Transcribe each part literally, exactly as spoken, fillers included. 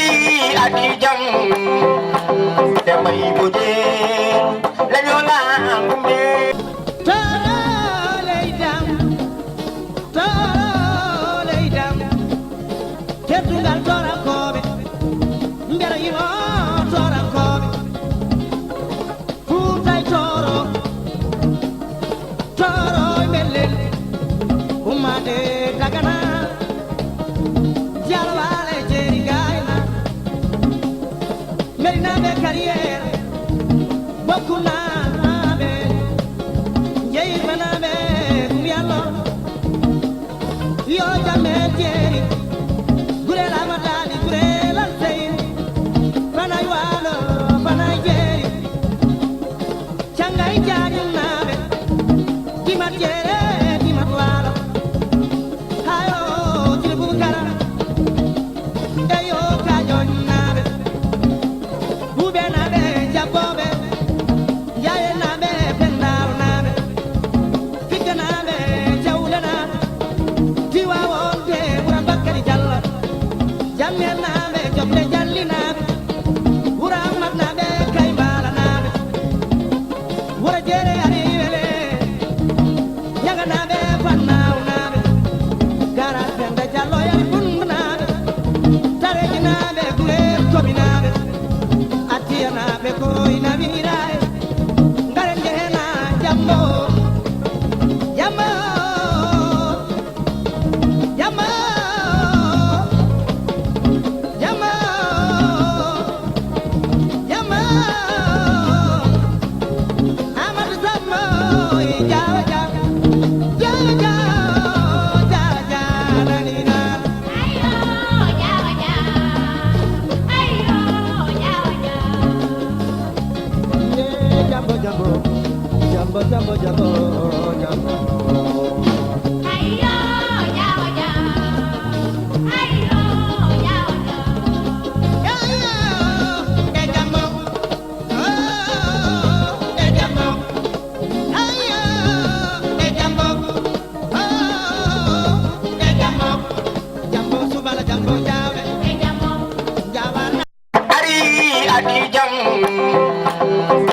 Adi jam, Demba Ibo Dieng, la ñu naan gumbe. Toro ley dam, toro ley dam. Teddungal torankooɓe, mbiyata yimo torankooɓe. Fuutay toro, toro e mbellen. Ummaade Dagana, Jalwaale Jeeri Gayna. Medinaaɓe Carrière, Bokkunaaɓe, Jeyfanaaɓe, Gumiyallo, yo jam e jeeri, Gurel Amadaali, Gurel Alseyni, Fanay Waalo, Fanay Jeeri, Cangay Jaajunnaaɓe, Dimat Jeere, Dimat Waalo, hayo Sidi Bubakara. Eyo Kajoonnaaɓe, Buuɓeenaaɓe, Jabbooɓe, Njaayenaaɓe, Pennaalnaaɓe, Figganaaɓe, Jawlenaaɓe, Diiwaa wonde Wuro Bakkari Jallo, Jammeenaaɓe, Joɓle Jallinaaɓe, Wuro Ammatnaaɓe, Kaymaalanaaɓe, Wuro Jeere Ari Wele. Ñaganaaɓe, Fannawnaaɓe, Garas Penda Jallo, Yari Bundanaaɓe, Tarejinaaɓe, Gurel Kobinaaɓe, Attiyanaaɓe, Koyna Wiñiraay, Ngaren Njehena, Jambo, Jambo, Jambo, Jambo. Jama, jama, Amadou Samb, jawa ja, jawa ja, jawa ja, nanina. Ayo, jawa ja, ayo, jawa ja. Ye, jambo, jambo, jambo, jambo, jambo, jambo. Ayo, jawa ja, ayo, jawa ja. Ari adi jam,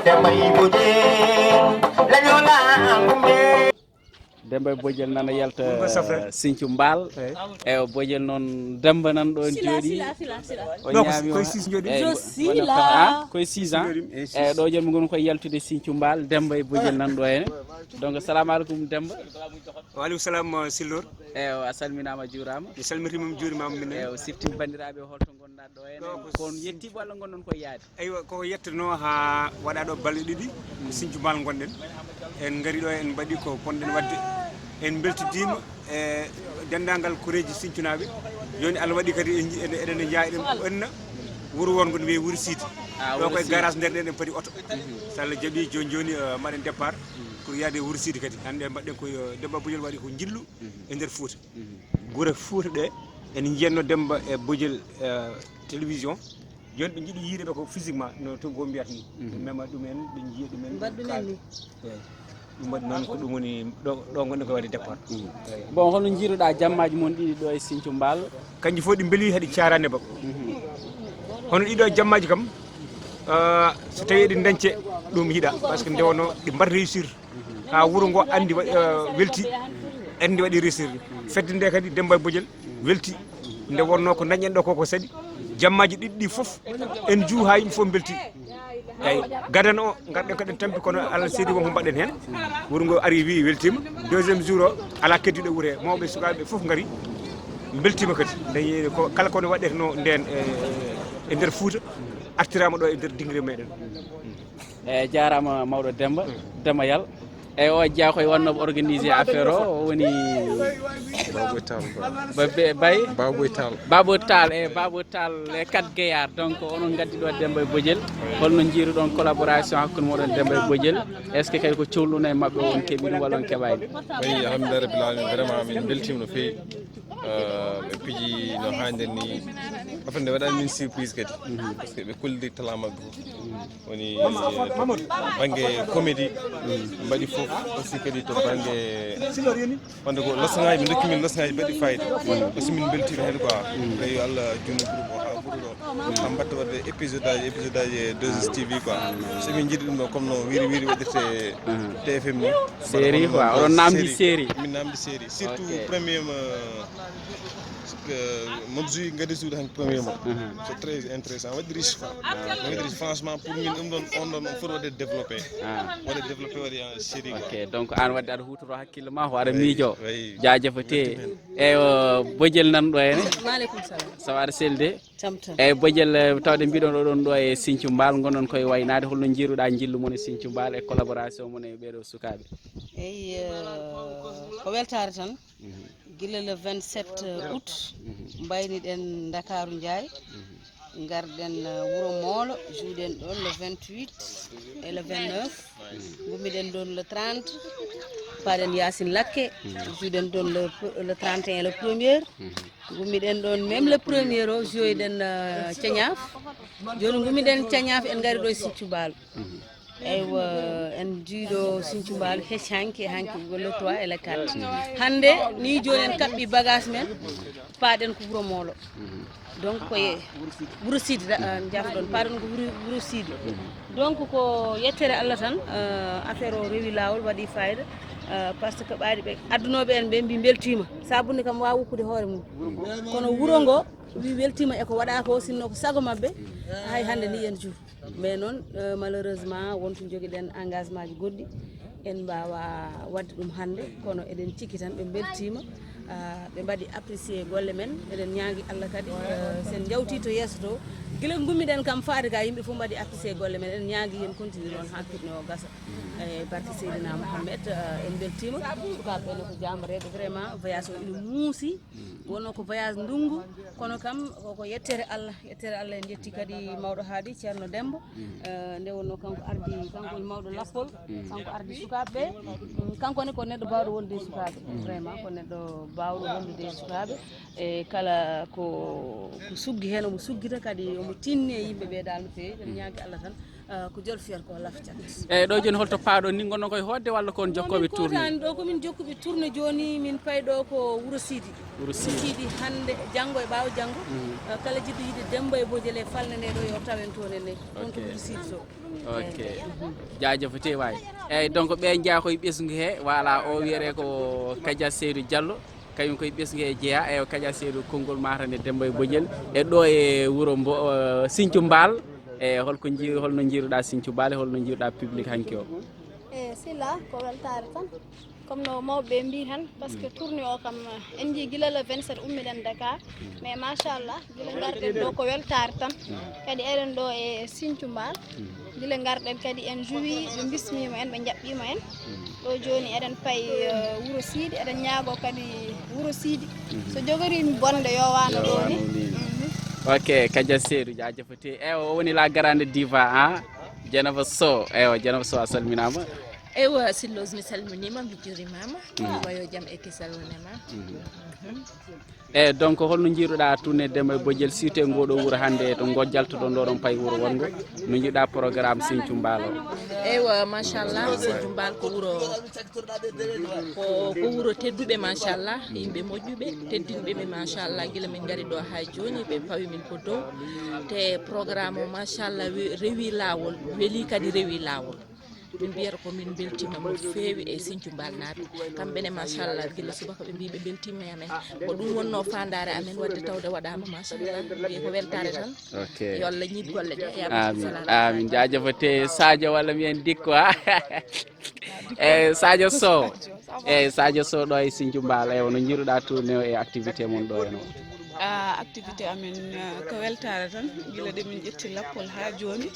Demba Ibo Dieng, la ñu naan gumbe. Demba e Bojel nana yalta Ɗum ko safre. Sinthiou Mbal. Eyi. E o Bojel noon Demba nan ɗo en Sila, jooɗi. sila, sila, sila. O Non, ko- ñaami ko o- six jooɗi. eyi, Je o- suis wona là. ka- ah, koye six ans. Eyi, six. Eyi, ɗo joni mi ngoni koye yaltude Sinthiou Mbal, Demba e Bojel nan ɗo henne. Donc, salamu aleykum Demba. Waaleykum salam, uh, Sillor. Eyi, a salminaama, a juuraama. Mi salmitiima, mi juurimaama minen. Eyi, o siftin banndiraaɓe holto ngonɗaa ɗo henne. Ko on yettii walla ngonɗon koye yahde? Eywa, koko yettono haa waɗa ɗo balɗe ɗiɗi, Sinthiou Mbal ngonɗen. En ngari ɗo, en mbaɗi ko ponɗen waɗde. En mbeltidiima e denndaangal koreeji Sinthiou naaɓe. Jooni Allah waɗi kadi en nji-, en- eɗen njaha eɗen ɓenna wuro won ngo no wiyee Wuro Siidi. Ah, Ɗo Wuro koye Siidi. Garage nder ɗen en padi oto. So Allah jaɓi jooni jooni, eh, mbaɗen départ pour yahde Wuro Siidi kadi. Hannde mbaɗɗen koye, eh, Demba Bojel waɗi ko njillu e nder Fuuta. Gure Fuuta ɗe ene njiyatno Demba e Bojel, eh, télévision. Jooni ɓe njiɗi yiide ɓe ko physiquement no to go mbiyata ni. Ɓe mema ɗum en, ɓe njiya ɗum en. Mbaɗɗum en ni. Eyi. Ɗum waɗi noon ko ɗum woni ɗo, ɗo ngonɗen ko waɗi départ. Eyi. Bon, hono njiiruɗaa jammaaji mon ɗiɗi ɗo e Sinthiou Mbal? Kanji fof ɗi mbeli haɗi caarani ba. Hono ɗiɗo jammaaji kam, ah, so tawi eɗi dañce ɗum yiɗa, parce que nde wonno ɗi mbaɗ réussir. Ha wuro ngo andi wa- eh, welti, andi waɗi réussir. Fedde nde kadi Demba e Bojel welti. Nde wonno ko dañɗen ɗo ko ko saɗi. Jammaji ɗiɗi ɗi fof en juu ha yimɓe fof belti. Eyi, gadano o garɗen kaɗen tampi kono Allah seedi wonko mbaɗɗen hen. Wuro ngo ari wi weltima. Deuxième jour o ala keddiɗo wuure, mawɓe sukaɓe fof ngari. Beltima kadi. Dañi ko kala kono waɗeteno nden e, e nder Fouta artirama ɗo e nder dingre meɗen. E jaaraama mawɗo Demba, Demba Yal. E o jeyaa koye wonnooɓe organisé affaire o, o woni Baboy Tall. Ba- Be- Bay Baboy Tall. Babo Tall, e Babo Tall e Kat Gayar. Donc onon ngaddi ɗo Demba e Bojel, holno njiiruɗon collaboration hakkunde moɗon Demba e Bojel? Est ce que kadi ko cohluɗon e maɓɓe o on keeɓi ɗum walla on keeɓaani? Eyi, alhamdulillahi rabbil alamin, vraiment min beltima no feewi. Euh, ɓe piji no hannirta ni. En fait nde waɗani min surprise kadi, parce que ɓe kollidi talent maɓɓe fof. Woni bannge comédie, mbaɗi fof aussi kadi to bannge, wonde ko leçon ngaji, ɓe dokki min leçon ngaji mbaɗi fayida. Aussi min beltima hen quoi. Eyi, yo Allah junnu groupe o ha Ɓurɗo. Kam mbaɗta waɗde épisode aji, épisode aji e deux S T V quoi. So min njiɗi ɗum ɗo, comme no wiri wiri waɗirte T F M ni. Série quoi, oɗon namdi série. Min namdi série. Surtout premier mo, que Mabzouy Ngadi Suudu han premier mo. C'est très intéressant. Waɗi riche quoi. Waɗi riche, franchement, pour min ɗum ɗon, on ɗon, on foti waɗde développé. Waɗde développé waɗi en série quoi. Ok, donc an waɗde aɗa huutoro hakkille ma, ko aɗa miijo. Jaajëfate. Eyyo, bojel nan ɗo henne. Maaleykum salam. Ça va, aɗa selli de? Jam tan. Eyyi, bojel, eh, tawde mbiɗon oɗon ɗo e Sinthiou Mbal, ngonɗon koye waynaade, holno njiiruɗa njillu mon e Sinthiou Mbal e collaboration mon e ɓeeɗo sukaaɓe? Eyyi, eh, ko weltaare tan. Gila le vingt-sept août, mbayniɗen Ndakaaru Njaay, ngarɗen, eh, Wuro Moolo, juuɗen ɗon le vingt-huit et le vingt-neuf. Ngummiɗen ɗon le trente, paɗen Yacine Lakke, juuɗen ɗon le, le trente et un, le premier. Ngummiɗen ɗon même le premier o, joyiɗen, eh, Ceñaaf. Jooni ngummiɗen Ceñaaf, en ngari ɗo e Sinthiou Mbal. Eywa, en jiiɗo Sinthiou Mbal hec hanki, hanki ko le trois et le quatre. Hannde ni jooni en kaɓɓi bagage men, paɗen ko Wuro Moolo. Donc ko e Wuro Sidi, da-, ah, jafɗon, paɗen ko Wuro, Wuro Sidi. Donc ko yettere Allah tan, ah, affaire o rewi laawol, waɗi fayida, ah, parce que ɓaadi ɓe addunoɓe en ɓe mbi beltima. Sabunde kam wawa woppude hoore mum. Kono wuro ngo wi weltima e ko waɗa ko, sinno ko sago mabɓe, hay hannde ni en juur. Mais noon, eh, malheureusement, wonto jogiɗen engagement ji goɗɗi, en mbaawa waɗde ɗum hannde, kono eɗen cikki tan ɓe mbeltiima, ah, ɓe mbaɗi apprécier golle men. Eɗen ñaagi Allah kadi, eh, so en njawti to yeeso to, gila ngummiɗen kam faade ka, yimɓe fof mbaɗi apprécier golle men. Eɗen ñaagi yen continue noon haa firti o gasa. E barke Seydina Mouhamed, eh, en mbeltiima. Sukaaɓe ɓe ne ko jaambareeɓe, vraiment, voyage o ina muusi. Wonno ko voyage ndunngu, kono kam ko, ko yettere Allah, yettere Allah. En njetti kadi mawɗo haaɗi, Ceerno Demba. Eh, nde wonno kanko ardi, kanko woni mawɗo lappol, kanko ardi sukaaɓe ɓe. Mm, kanko ne ko neɗɗo baawɗo wonde e sukaaɓe. Vraiment, ko neɗɗo baawɗo wondude e sukaaɓe. E kala ko, ko suggi heen, omo suggita kadi, omo tinni e yimɓe ɓe dal no feewi. En ñaagi Allah tan, ah, ko jol fiyata ko lafcat. Eyyi, ɗo jooni holto paaɗon ni, ngonno koye hoɗde walla kon jokkooɓe tourné? Min kotani ɗo ko min jokkuɓe tourné jooni, min payi ɗo ko Wuro Sidi. Wuro Sidi. Wuro Sidi hannde, janngo e ɓaawo janngo. Ah, kala jiɗɗo yiide Demba e Bojel e falnane ɗo yo tawen toon e nde. Ɗon ko Wuro Sidi to. Ok. Jaajëf te waay. Eyyi, donc ɓe jeyaa koye ɓesngu he, voilà, o wiyete ko Kadia Seydou Diallo. Kañum koye ɓesngu he jeyaa, e o Kadia Seydou konngol maata nde Demba e Bojel. E ɗo e wuro mbo, eh, Sinthiou Mbal. E holko njii-, holno njiiruɗa Sinthiou Mbal, holno njiiruɗa public hanki o? E Sila, ko weltaare tan. Comme no mawɓe ɓe mbii tan, parce que tournée o kam, en njii gila le vingt-sept ummiɗen Dakar. Mais machallah, gila ngarɗen ɗo ko weltaare tan. Kadi eɗen ɗo e Sinthiou Mbal. Gila ngarɗen kadi en juwi, ɓe bismiima en, ɓe njaɓɓiima en. Ɗo jooni eɗen payi, eh, Wuro Siidi, eɗen ñaago kadi Wuro Siidi. So jogoriima bonde yo wano ɗo ni. Mhm. Ok, Kadia Seydou, jaajëfate. Eywa, o woni la grande diva, ha? Dieynaba Sow, eywa, Dieynaba Sow a salminaama. Eywa, Silloos mi salminiima, mi juurimaama. Eywa, yo jam e kisal wone ma. Mhm. Eyyi, donc holno njiiruɗa tournée Demba e Bojel, surtout e ngoɗo wuro hannde to ngo jaltoɗon ɗo, ɗon payi wuro wongo? No njiiruɗa programme Sinthiou Mbal o? Eywa, machallah, Sinthiou Mbal ko wuro, ko, ko wuro tedduɓe, machallah, yimɓe moƴƴuɓe, teddinɓe ɓe, machallah, gila min ngari ɗo haa jooni, ɓe pawi min ko dow. Te programme o, machallah, we-, rewi laawol, weli kadi rewi laawol. Min mbiyata ko min mbeltiima no feewi e Sinthiou Mbal naaɓe. Kamɓe ne, machallah, gila subaka ɓe mbii ɓe mbeltiima e amen. Ko ɗum wonno faandaare amen, waɗde tawde waɗaama, machallah. Mbiye ko weltaare tan. Ok. Yo Allah ñiiɓ golle ɗe. Amin, amin. Jaajëfate Sadio, walla mbiyen Dikko, ha? Eyyi, Sadio Sow. Eyyi, Sadio Sow ɗo e Sinthiou Mbal, eywa, no njiiruɗa tournée o e activité mon ɗo heno? Ah, activité amen, ah, ko weltaare tan. Gila ɗe min ƴetti lappol haa jooni.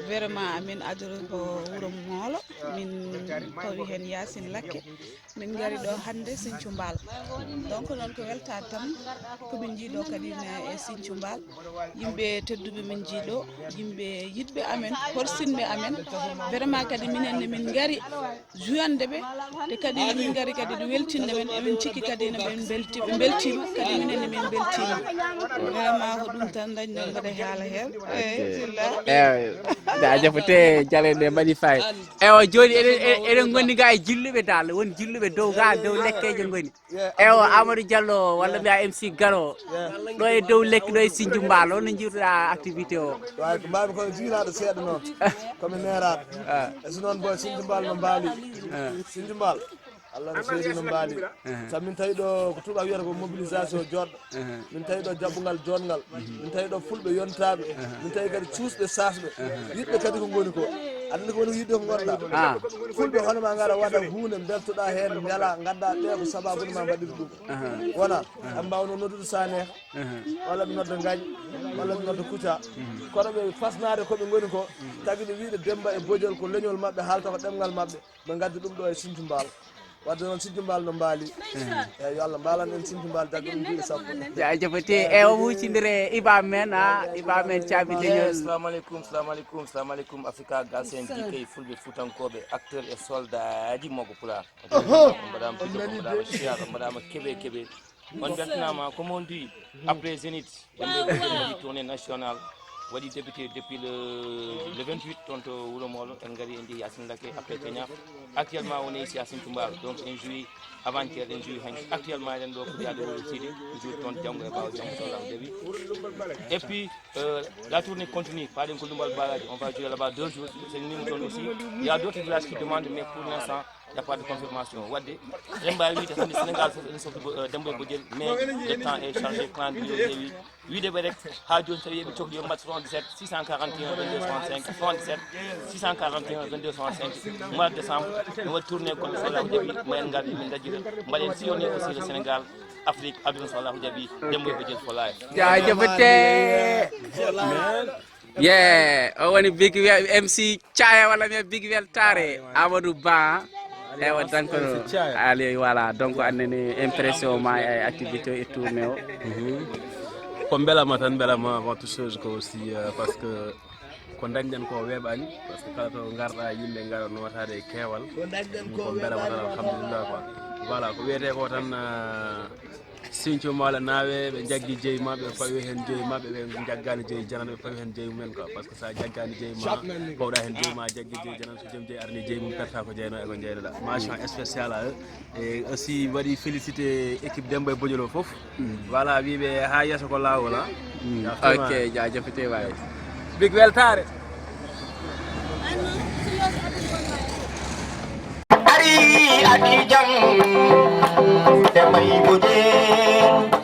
Vraiment, amin adoro ko wuro Moolo. Min pawi heen Yaasin Lakke. Min ngari ɗo hannde Sinthiou Mbal. Donc, noon ko weltaare tan ko min njii ɗo kadi ne e Sinthiou Mbal. Yimɓe tedduɓe min njii ɗo, yimɓe yiɗɓe amen, horsinɓe amen. Vraiment kadi minen ne min ngari juyande ɓe, te kadi min ngari kadi ɗo weltinde men, emin cikki kadi ne ɓe belti-, ɓe beltiima, kadi minen ne min belti. Vraiment ko ɗum tan dañɗon mbaɗa haala heen. Eyi, bismillah. Ewa, jaajëf te jalen ɗe mbaɗi fay. Ewa, jooni eɗen, eɗen, eɗen ngondi ga e jilluɓe dal, won jilluɓe dow ga, dow lekkeejo ngoni. Ewa, Amadou Diallo, walla mbiya M C Garo. Ɗo e dow lekki, ɗo e Sinju Mbaal, on no njiiruɗa activité o? Waawi ko mbaawmi kono jiylaɗo seeɗa noon. Komi neeraɗo. E so noon boy Sinju Mbaal no mbaali. Sinju Mbaal. Allah no seedi no mbaali. Sabu min tawi ɗo ko tubaak wiyata ko mobilisation jooɗɗo. Min tawi ɗo jaɓɓungal jooɗngal. Min tawi ɗo fulɓe yontaaɓe. Min tawi kadi cuusɓe saasɓe. Yiɗɓe kadi ko ngoni ko. Aɗa anndi ko woni ko yiɗde ko ngonɗa. Fulɓe hono ma ngara waɗa huunde mbeltoɗa heen mbela ngadda ɓe ko sababude ma mbaɗir ɗum. Wona ɓe mbawno noddude Saneeha. Walla ɓe nodda Ngañ. Walla ɓe nodda Kucca. Kono ɓe fasnaade ko ɓe ngoni ko. Tagi ɓe wiide Demmba e Bojel ko leñol maɓɓe haalta ko ɗemngal maɓɓe. Ɓe ngaddi ɗum ɗo e Sinju Mbaal. Wadde noon Sinju Mbaal no mbaali. Eyi, yo Allah mbaalan en Sinju Mbaal jagga ɗum duuɓi sappo. Jaajëf te e o huccindire Iba Men, a Iba Men caabi leñol. Salamu aleykum, salamu aleykum, salamu aleykum Africa Galsen, G K, fulɓe fuutankooɓe, acteur e soldaaji Mawko Pulaar. On mbaɗaama pito, on mbaɗaama siyaar, on mbaɗaama keɓe keɓe. On mbeltanaama, comme on dit, après Zénith, Demmba e Bojel waɗi tournée nationale, waɗi débuté depuis le, le vingt-huit, toon to Wuro Moolo, en ngari en njehi Yacine Laké, après Kenya. Actuellement, on est ici à Sinthiou Mbalo, donc en jouit avant-hier, en jouit hannde. Actuellement, eɗen ɗo ko yaade Wuro Sidi, toujours toon janngo e ɓaawo janngo, so Allah jaɓi. Et puis, euh, la tournée continue, paaɗen ko Lumbal Baraji, on va jouer là-bas deux jours, c'est nous toon aussi. Il y a d'autres villages qui demandent, mais pour l'instant, il n'y a pas de confirmation. Wadde, eɗen mbaawi wiide hannde Sénégal fof ene sokki bo-, euh, Demmba e Bojel, mais le temps est chargé, calendrier o heewi. Wiide ɓe rek, haa jooni, so tawii eɓe cohli, yo mbaɗ soixante-dix-sept six cent quarante et un vingt-deux soixante-cinq, soixante-dix-sept six cent quarante et un vingt-deux soixante-cinq, mois de décembre, mi waɗi tournée goɗɗo, so Allahu jaɓi, ma en ngar, min ndajjira, mbaɗen sillonner aussi le Sénégal, Afrique, aduna, so Allahu jaɓi, Demmba e Bojel for life. Jaajëf te. Ye, o woni Big Wel, M C Caya walla mbiya Big Weltare, Amadou Ba. Ewa, donc, allez, voilà, donc, annene impression ma e activité e tournée o. Ko mbelama tan, mbelama avant toute chose ko aussi, euh, parce que ko dañɗen ko weeɓaani, parce que kala to ngarɗa yimɓe ngara nootaade e keewal. Ko mbelama tan, alhamdulillah quoi. Voilà, ko wiyetee ko tan, euh, Sinthiou Mbalo naawe, ɓe njaggi jeyi maɓɓe, ɓe pawi heen jeyi maɓɓe, ɓe njaggaani jeyi janano, ɓe pawi heen jeyi mumen quoi. Parce que so a jaggaani jeyi ma, pawɗa heen jeyi ma, a jaggi jeyi janano, so joom jeyi arni jeyi mum, perta ko jeyno e ko jeynoɗa. Mention spéciale à eux. Et aussi, mbaɗi félicité équipe Demmba e Bojel o fof. Voilà, wiiɓe haa yeeso ko laawol, ha. Ok, jaajëf te waay. Big Weltare. Ari adi jam, Demmba e Bojel.